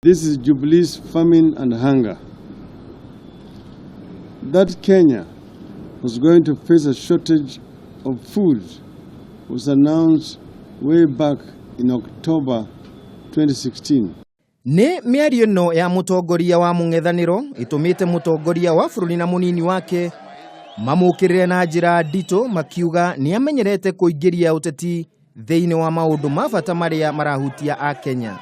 This is Jubilee's famine and hunger. That Kenya was going to face a shortage of food was announced way back in October 2016. Nĩ mĩario ĩno ya mũtongoria wa mũng'ethanĩro ĩtũmĩte mũtongoria wa bũrũri na mũnini wake mamũkĩrĩre na njĩra nditũ, makiuga nĩ amenyerete kũingĩria ũteti thĩinĩ wa maũndũ ma bata marĩa marahutia Akenya.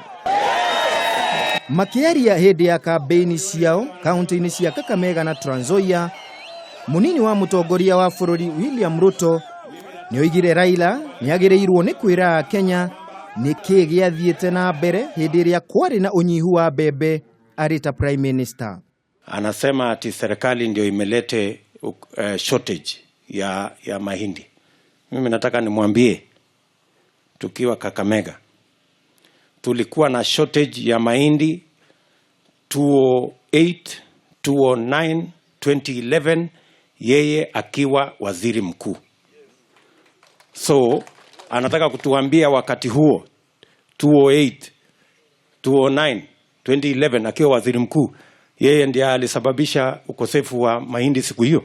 Makĩaria hĩndĩ ya kambĩini ciao kaunti-inĩ cia Kakamega na Trans Nzoia, mũnini wa mũtongoria wa bũrũri William Ruto nĩ oigire Raila nĩ agĩrĩirwo nĩ kwĩra Akenya nĩ kĩĩ gĩathiĩte na mbere hĩndĩ ĩrĩa kwarĩ na ũnyihu wa mbembe arĩ ta Prime Minister. Anasema ati serikali ndio imelete shortage ya mahindi. Mimi nataka nimwambie, tukiwa Kakamega tulikuwa na shortage ya mahindi 2008, 2009, 2011, yeye akiwa waziri mkuu. So anataka kutuambia wakati huo 2008, 2009, 2011 akiwa waziri mkuu, yeye ndiye alisababisha ukosefu wa mahindi siku hiyo?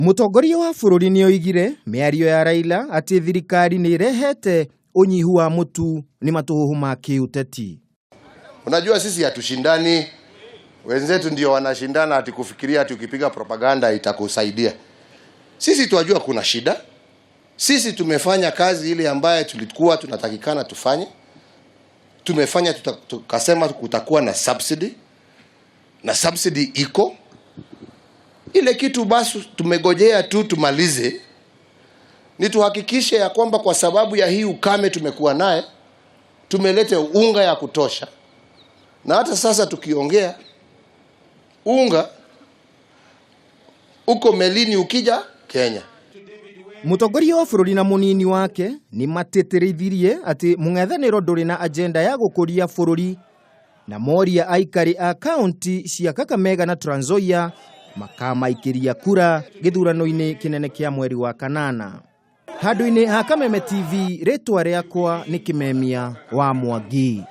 Mũtongoria wa bũrũri nĩ oigire mĩario ya Raila atĩ thirikari nĩ ĩrehete ũnyihu wa mũtu nĩ matũhũhũ ma kĩũteti. Unajua sisi hatushindani, wenzetu ndio wanashindana ati kufikiria ati ukipiga propaganda itakusaidia. Sisi tuwajua kuna shida. Sisi tumefanya kazi ile ambayo tulikuwa tunatakikana tufanye. Tumefanya, tukasema kutakuwa na subsidy na subsidy iko. Ile kitu basi tumegojea tu tumalize, ni tuhakikishe ya kwamba kwa sababu ya hii ukame tumekuwa naye, tumelete unga ya kutosha, na hata sasa tukiongea unga uko melini ukija Kenya. Mũtongoria wa bũrũri na mũnini wake nĩ matĩtĩrithirie atĩ mũng'ethanĩro ndũrĩ na agenda ya gũkũria bũrũri, na moria aikari a kaunti cia Kakamega na Trans Nzoia makamaikĩria kura gĩthurano-inĩ kĩnene kĩa mweri wa kanana. Handũ-inĩ ha Kameme TV, rĩtwa rĩakwa nĩ Kĩmemia wa Mwangi.